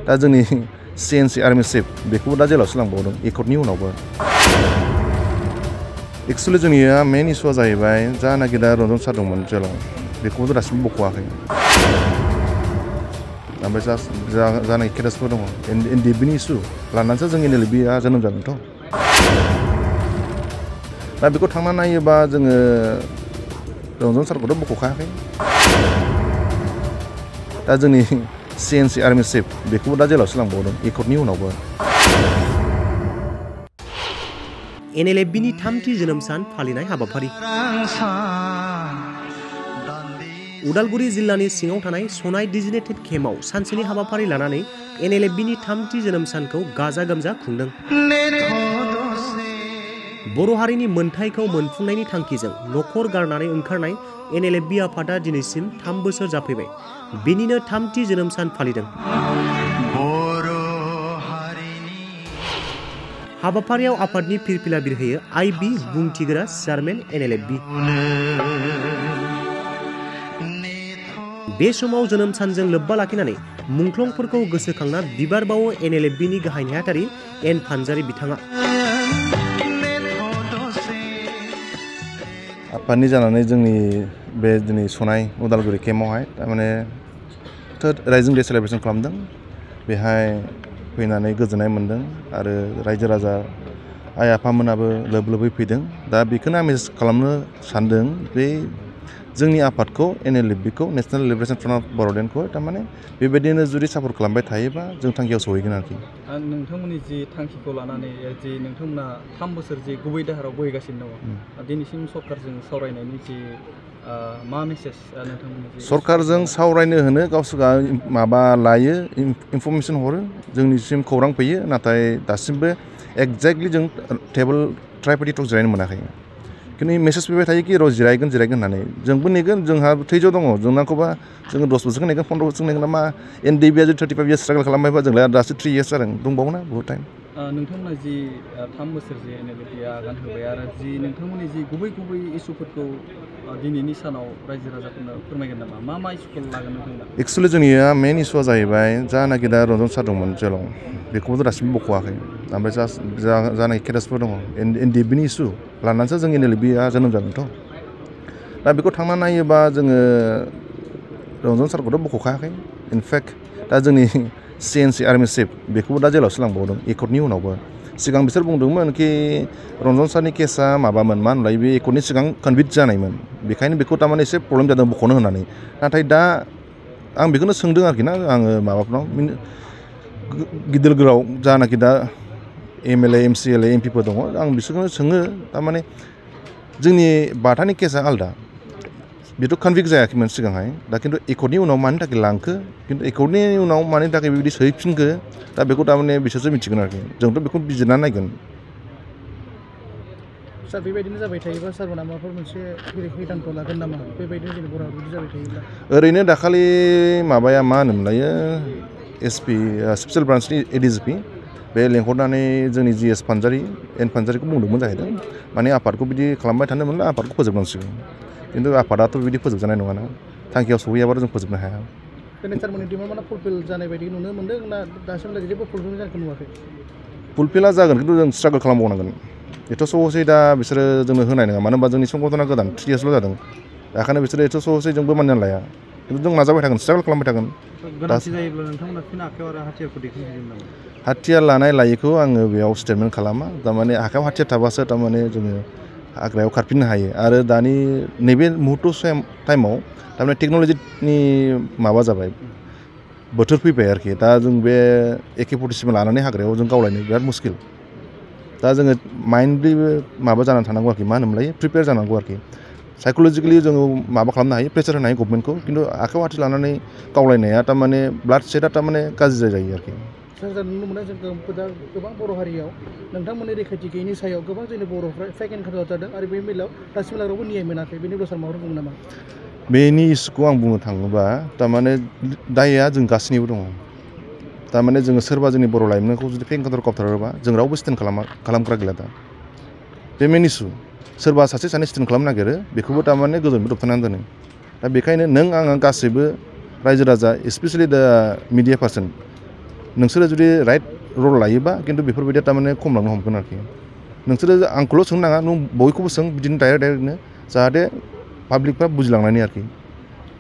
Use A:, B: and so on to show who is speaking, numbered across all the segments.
A: दा जोंनि CNC army chief बेखौबो दा जेलावसो लांबावदों एकर्डनि उनावबो। एक्सुवेलि जोंनिया मेन इस्युआ जाहैबाय जानाखि दा रन्जन सार दंमोन जेलाव बेखौबो दासिमबो बख'वाखै। ओमफ्राय जानाय केसेसफोर दङ NDBनि इस्यु लानानैसो जों Nlfbआ जोनोम जादोंथ'। दा बेखौ थांना नायोबा जोङो रन्जन सारखौथ' बख'खायाखै। दा जोंनि CNC आर्मि चिफ बेखौबो दा जेलावसो लांबावदों एकर्डनि उनावबो।
B: Nlfbनि 3थि जोनोम सान फालिनाय हाबाफारि। उदालगुरि जिल्लानि सिङाव थानाय सनाय डिजिनेटेड केम्पआव सानसेनि हाबाफारि लानानै Nlfbनि 3थि जोनोम सानखौ गाजा गोमजा खुंदों। बर' हारिनि मोनथायखौ मोनफुंनायनि थांखिजों नखर गारनानै ओंखारनाय Nlfb आफादा दिनैसिम 3 बोसोर जाफैबाय। बेनिनो 3थि जोनोम सान फालिदों। हाबाफारियाव आफादनि फिरफिला बिरहोयो IB बुंथिग्रा चेयारमेन Nlfb। बे समाव जोनोम सानजों लोब्बा लाखिनानै मुंख्लंफोरखौ गोसोखांना बिबार बावो Nlfbनि गाहाय नेहाथारि N फानजारि बिथाङा।
A: आफादनि जानानै जोंनि बे दिनै सनाय उदालगुरि केम्पआवहाय थारमाने राइजिं डे सेलेब्रेसन खालामदों। बेहाय फैनानै गोजोननाय मोन्दों आरो रायजो राजा आइ आफामोनाबो लोब लोबै फैदों। दा बेखौनो आं मेसेज खालामनो सानदों बे जोंनि आफादखौ Nlfbखौ नेशनेल लिबारेशन फ्रन्ट अफ बड'लेण्डखौ थारमाने बेबायदिनो जुदि सापर्ट खालामबाय थायोबा जों थांखियाव सहैगोन आरोखि।
C: नोंथांमोननि जि थांखिखौ लानानै जि नोंथांमोना 3 बोसोर जि गुबै दाहाराव बोहैगासिनो दङ दिनैसिम सरकारजों सावरायनायनि जि मा मेसेज नोंथांमोननि
A: सरकारजों सावरायनो होनो गावसोरहा माबा लायो इनफरमेसन हरो जोंनिसिम खौरां फैयो नाथाय दासिमबो एक्जेक्टलि जों टेबोल ट्राइपार्टि टक जिरायनो मोनाखै। खिन्थु मेसेज फैबाय थायो कि र' जिरायगोन होननानै जोंबो नेगोन जोंहा थैज' दङ जों नांगौबा जोङो 10 बोसोरखौ नेगोन 15 बोसोरखौ नेगोन मा NDBआ जुदि 35 इयार्स स्ट्रागल खालामबायबा जोंलाय दासो 3 इयार्स जादों दंबावोना बहुत टाइम।
C: नोंथांमोना जि 3 बोसोर जि Nlfbआ आगान होबाय आरो जि नोंथांमोननि जि गुबै इस्युफोरखौ दिनैनि सानाव रायजो राजाफोरनो फोरमायगोन नामा मा इस्युखौ लागोन नोंथांमोना?
A: एक्सुवेलि जोंनिया मेन इस्युआ जाहैबाय जानाखि दा रन्जन सार दंमोन जेलाव बेखौबो दासिमबो बख'वाखै। ओमफ्राय जानाय केसेसफोर दङ NDBनि इस्यु लानानैसो जों Nlfbआ जोनोम जादोंथ'। दा बेखौ थांना नायोबा जोङो रन्जन सारखौथ' बख'खायाखै। इनफेक्ट दा जोंनि CNC आर्मि चिफ बेखौबो दा जेलावसो लांबावदों एकर्डनि उनावबो। सिगां बिसोर बुंदोंमोन कि रन्जन सारनि केसा माबामोन मा होनलाय बे एकर्डनि सिगां कनभिक्ट जानायमोन बेखायनो बेखौ थारमाने एसे प्रब्लेम जादों बख'नो होननानै। नाथाय दा आं बेखौनो सोंदों आरोखि ना आङो माबाफोरनाव गिदिर गोलाव जानाखि दा MLA MCLA MPफोर दङ आं बिसोरखौनो सोङो थारमाने जोंनि बाथानि केसा आलदा बेथ' कनभिक्ट जायाखैमोन सिगांहाय दा खिन्थु एकर्डनि उनाव मानि थाखाय लांखो खिन्थु एकर्डनि उनाव मानि थाखाय बेबायदि सोहैफिनखो दा बेखौ थारमाने बिसोरसो मिथिगोन आरोखि जोंथ' बेखौ बिजिरनानै नायगोन।
D: सार बेबायदिनो जाबाय थायोबा सारमोना माबाफोर मोनसे खैदानखौ लागोन नामा बेबायदिनो जेनेबा बर' बिदि जाबाय थायोब्ला?
A: ओरैनो दाखालि माबाया मा होनोमोनलायो SP स्पेसियेल ब्रान्सनि ADGP बे लेंहरनानै जोंनि GS फानजारि N फानजारिखौ बुंदोंमोन जाहैदों माने आफादखौ बिदि खालामबाय थानो मोनला आफादखौ फोजोबनांसिगोन। खिन्थु आफादाथ' बिदि फोजोबजानाय नङाना थांखियाव सहैयाबाथ' जों फोजोबनो हाया।
D: सारमोननि डिमान्डआ फुलफिल जानाय बायदि नुनो मोन्दों ना दासिमहालागै जेबो फुलफिल जानायखौ नुवाखै?
A: फुलफिला जागोन खिन्थु जों स्ट्रागल खालामबावनांगोन। एथ' सहसै दा बिसोरो जोंनो होनाय नङा मानो होनबा जोंनि संगठना गोदान 3 इयार्सल' जादों बेखायनो बिसोरो एथ' सहसै जोंबो मानिनानै लाया खिन्थु जों नाजाबाय थागोन स्ट्रागल खालामबाय थागोन।
C: गोनांथि जायोब्ला नोंथांमोना फिन आखायाव आरो हाथियारखौ दैखांहैगोन नामा?
A: हाथियार लानाय लायैखौ आङो बेयाव स्टेटमेन्ट खालामा थारमाने आखायाव हाथियार थाबासो थारमाने जोङो हाग्रायाव खारफिननो हायो आरो दानि नैबे मुहुर्त टाइमाव थारमाने टेक्न'लजिनि माबा जाबाय बोथोर फैबाय आरोखि दा जों बे AK-47 लानानै हाग्रायाव जों गावलायनो बिराद मुस्किल। दा जोङो माइन्डलिबो माबा जानानै थानांगौ आरोखि मा होनोमोनलाय प्रिपेयार जानांगौ आरोखि साइक'लजिकेलि जोङो माबा खालामनो हायो प्रेसार होनो हायो गभर्नमेन्टखौ खिन्थु आखायाव हाथियार लानानै गावलायनाया थारमाने ब्लाड सेटआ थारमाने गाज्रि जायो आरोखि।
D: जों नुनो मोनो जों गोबां बर' हारियाव नोंथांमोननि रैखाथि गैयैनि सायाव गोबां जोंनि बर'फ्रा फेक एनकाउन्टार जादों आरो बे बेलायाव दासिमहालागै रावबो न्याय मोनाखै बेनि बेलायाव सार माबाफोर बुङो नामा?
A: बेनि इस्युखौ आं बुंनो थाङोबा थारमाने दायआ जों गासैनिबो दङ। थारमाने जोङो सोरबा जोंनि बर' लाइमोनखौ जुदि फेक एनकाउन्टार खालामथारोबा जों रावबो स्टेन्ड खालामग्रा गैला दा बे मेन इस्यु सोरबा सासे सानै स्टेन्ड खालामनो नागिरो बेखौबो थारमाने गोजौनिफ्राय दबथायनानै दोनो। दा बेखायनो नों आं गासैबो रायजो राजा स्पेसियेलि दा मिडिया पार्सन नोंसोरो जुदि राइट रल लायोबा खिन्थु बेफोरबायदिया थारमाने खमलांनो हमगोन आरोखि नोंसोरो आंखौल' सोंनो नाङा नों बयखौबो सों बिदिनो डाइरेक्टनो जाहाथे पाब्लिकफ्रा बुजिलांनायनि आरोखि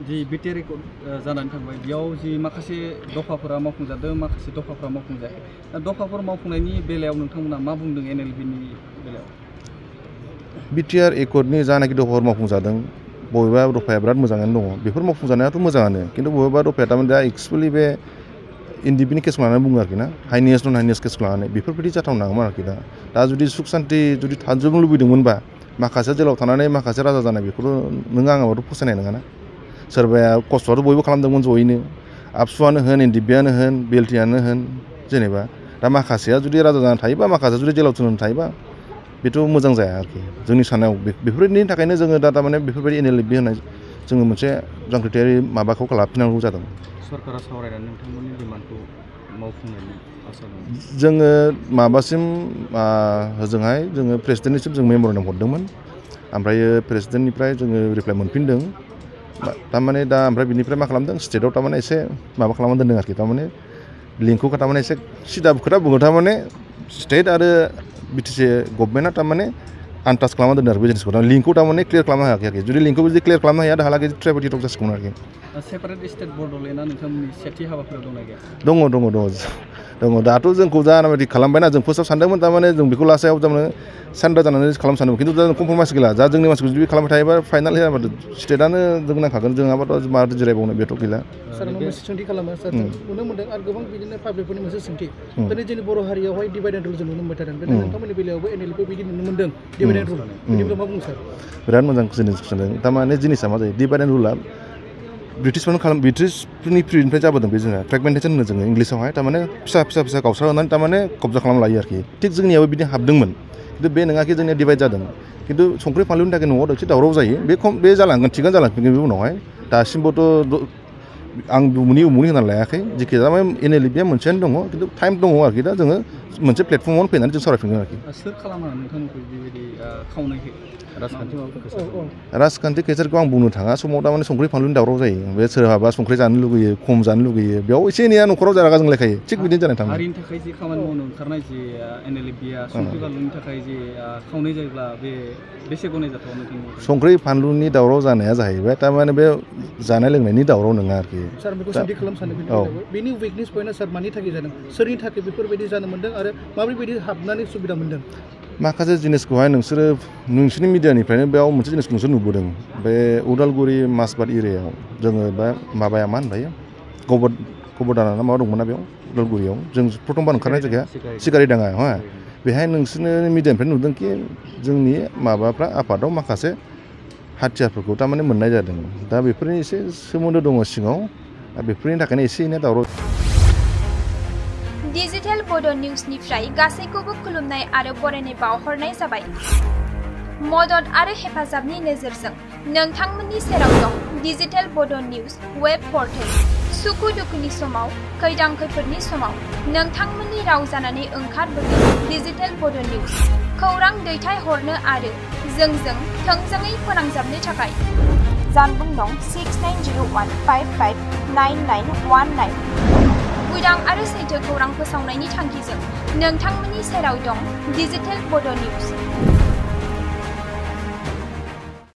C: जि बिटिआर रेकर्ड जानानै थांबाय बेयाव जि माखासे दफाफोरा मावफुंजादों माखासे दफाफोरा मावफुंजायाखै दफाफोर मावफुंनायनि बेलायाव नोंथांमोना मा बुंदों एनएलबिनि बेलायाव
A: बिटिआर एकर्डनि जानाखि दफाफोर मावफुंजादों बबेबा दफाया बिराद मोजाङैनो दङ बेफोर मावफुंजानायाथ' मोजाङानो खिन्थु बबेबा दफाया थारमाने दा एक्सुवेलि बे एनडिपिनि केसखौ लानानै बुङो आरोखि ना हाइनेस नन हाइनेस केसखौ लानानै बेफोरबायदि जाथावनाङामोन आरोखि दा जुदि सुख सान्थि जुदि थाजोबनो लुबैदोंमोनबा माखासे जेलाव थानानै माखासे राजा जानाय बेखौथ' नों आङाबाथ' फसायनाय नङाना सोरबाया खस्थ'आथ' बयबो खालामदोंमोन जयैनो आबसुआनो होन एनडिपिआनो होन बिएलटिआनो होन जेनेबा दा माखासेया जुदि राजा जानानै थायोबा माखासेया जुदि जेलाव थुनानै थायोबा बेथ' मोजां जाया आरोखि जोंनि साननायाव बेफोरबायदिनि थाखायनो जोङो दा थारमाने बेफोरबायदि एनएलएफबि होनाय जोङो मोनसे जांख्रिथायारि माबाखौ लाफिननांगौ जादों
C: सरकारा सावरायनानै नोंथांमोननि डिमान्डखौ मावफुंनायनि आसा दं
A: जोङो माबासिम होजोंहाय जोङो प्रेसिडेन्टनिसिम जों मेम'रेन्डाम हरदोंमोन ओमफ्रायो प्रेसिडेन्टनिफ्राय जोङो रिप्लाइ मोनफिनदों थारमाने दा ओमफ्राय बिनिफ्राय मा खालामदों स्टेटआव थारमाने एसे माबा खालामना दोन्दों आरोखि थारमाने लिंकखौ थारमाने एसे सिदा खोथा बुङो थारमाने स्टेट आरो बिटिसि गभर्नमेन्टआ थारमाने आन्दाज खालामना दोन्दों आरो बे जिनिसखौ लिंकखौ थारमाने क्लियार खालामनो हायाखै आरोखि जुदि लिंकखौ जुदि क्लियार खालामनो हाया दाहालागै ट्राइबेटिक जासिगौमोन आरोखि
C: सेपारेट स्टेट बड'लेण्डआ नोंथांमोननि सेथि हाबाफारियाव दंना गैया
A: दङ दाथ' जोंखौ जानाबायदि खालामबायना जों फार्स्टआव सानदोंमोन थारमाने जों बेखौ लासायाव थारमाने सान्दा जानानै खालामनो सानदोंमोन खिन्थु दा कमप्रमाइस गैला जा जोंनि मानसिखौ जुदि खालामबाय थायोबा फाइनाल जाबाथ' स्टेटआनो जों नांखागोन जों नङाबाथ' माथो जिरायबावनो बेथ' गैला
D: सार मोनसे सोंथि खालामो सार नुनो मोन्दों आरो गोबां बिदिनो पाब्लिकफोरनि मोनसे सोंथि दिनै जोंनि बर' हारियावहाय डिभाइड एन्ड रुल जों नुनो मोनबाय थादों दिनै नोंथांमोननि बेलायावबो एनएलएफबि बिदि नुनो मोन्दों डिभाइड एन्ड रुल बिनिफ्राय मा बुङो सार
A: बिराद मोजां जिनिस सोंदों थारमाने जिनिसा मा जायो डिभाइड एन्ड रुला ब्रिटिशफोरनि पिरियडनिफ्राय जाबोदों बे जोंहा फ्रेगमेन्टेसन होनो जोङो इंलिसावहाय थारमाने फिसा गावस्रा होनानै थारमाने कब्जा खालामना लायो आरोखि थिग जोंनियाबो बिदि हाबदोंमोन खिन्थु बे नङाखि जोंनिया डिभाइड जादों खिन्थु संख्रि फानलुनि थाखाय न'आव एसे दावराव जायो बे जालांगोन थिगानो जालांफिनगोन बे उनावहाय दासिमबोथ' आं उमुनि होनानै लायाखै जेखि जाया एनएलएफबिया मोनसेयानो दङ खिन्थु टाइम दङ आरोखि दा जोङो मोनसे प्लेटफर्मावनो फैनानै जों सावरायफिनगोन आरोखि
C: सोर खालामो नोंथांमोनखौ बेबायदि खावनायखै
A: राजखान्थि केसारखौ आं बुंनो थाङा समाव थारमाने संख्रि फानलुनि दावराव जायो बे सोरहाबा संख्रि जानो लुगैयो खम जानो लुगैयो बेयाव एसे एनैया न'खराव जारागा जों लेखायो थिग बिदिनो जानानै थाङो
C: हारिनि थाखाय जि खामानि मावनो ओंखारनाय जि एनएलएफबिया संख्रि फानलुनि थाखाय जि खावनाय जायोब्ला बेसे गनायजाथाव नोंथांनि
A: संख्रि फानलुनि दावराव जानाया जाहैबाय थारमाने बे जानाय लोंनायनि दावराव नङा आरोखि
D: सार बेखौ सोंथि खालामनो सानो बेनि उइकनेस पइन्टआ सार मानि थाखाय जादों सोरनि थाखाय बेफोरबायदि जानो मोन्दों आरो माबोरैबायदि हाबनानै सुबिदा मोन्दों
A: माखासे जिनिसखौहाय नोंसोरनि मिडियानिफ्रायनो बेयाव मोनसे जिनिसखौ नोंसोर नुबोदों बे उदालगुरि माजबाद एरियायाव जोङो बा माबाया मा होनबायो गबरदाना ना माबा दंमोन ना बेयाव उदालगुरियाव जों प्रथमबार ओंखारनाय जायगाया सिगारि दाङा हा बेहाय नोंसोरनि मिडियानिफ्राय नुदोंखि जोंनि माबाफ्रा आफादाव माखासे हाथियारफोरखौ थारमाने मोननाय जादों दा बेफोरनि एसे सोमोन्दो दङ सिङाव दा बेफोरनि थाखायनो एसे एनै दावराव
E: डिजिटेल बड' निउसनिफ्राय गासैखौबो खुलुमनाय आरो बरायनाय बावहरनाय जाबाय मदद आरो हेफाजाबनि नोजोरजों नोंथांमोननि सेराव दं डिजिटेल बड' निउस वेब पर्टेल सुखु दुखुनि समाव खैदां खैफोदनि समाव नोंथांमोननि राव जानानै ओंखारबोगोन डिजिटेल बड' निउस खौरां दैथायहरनो आरो जोंजों थोंजोङै फोनांजाबनो थाखाय जानबुं दं 6901559919 उदां आरो सैथो खौरां फोसावनायनि थांखिजों नोंथांमोननि सेराव दं डिजिटेल बड' निउस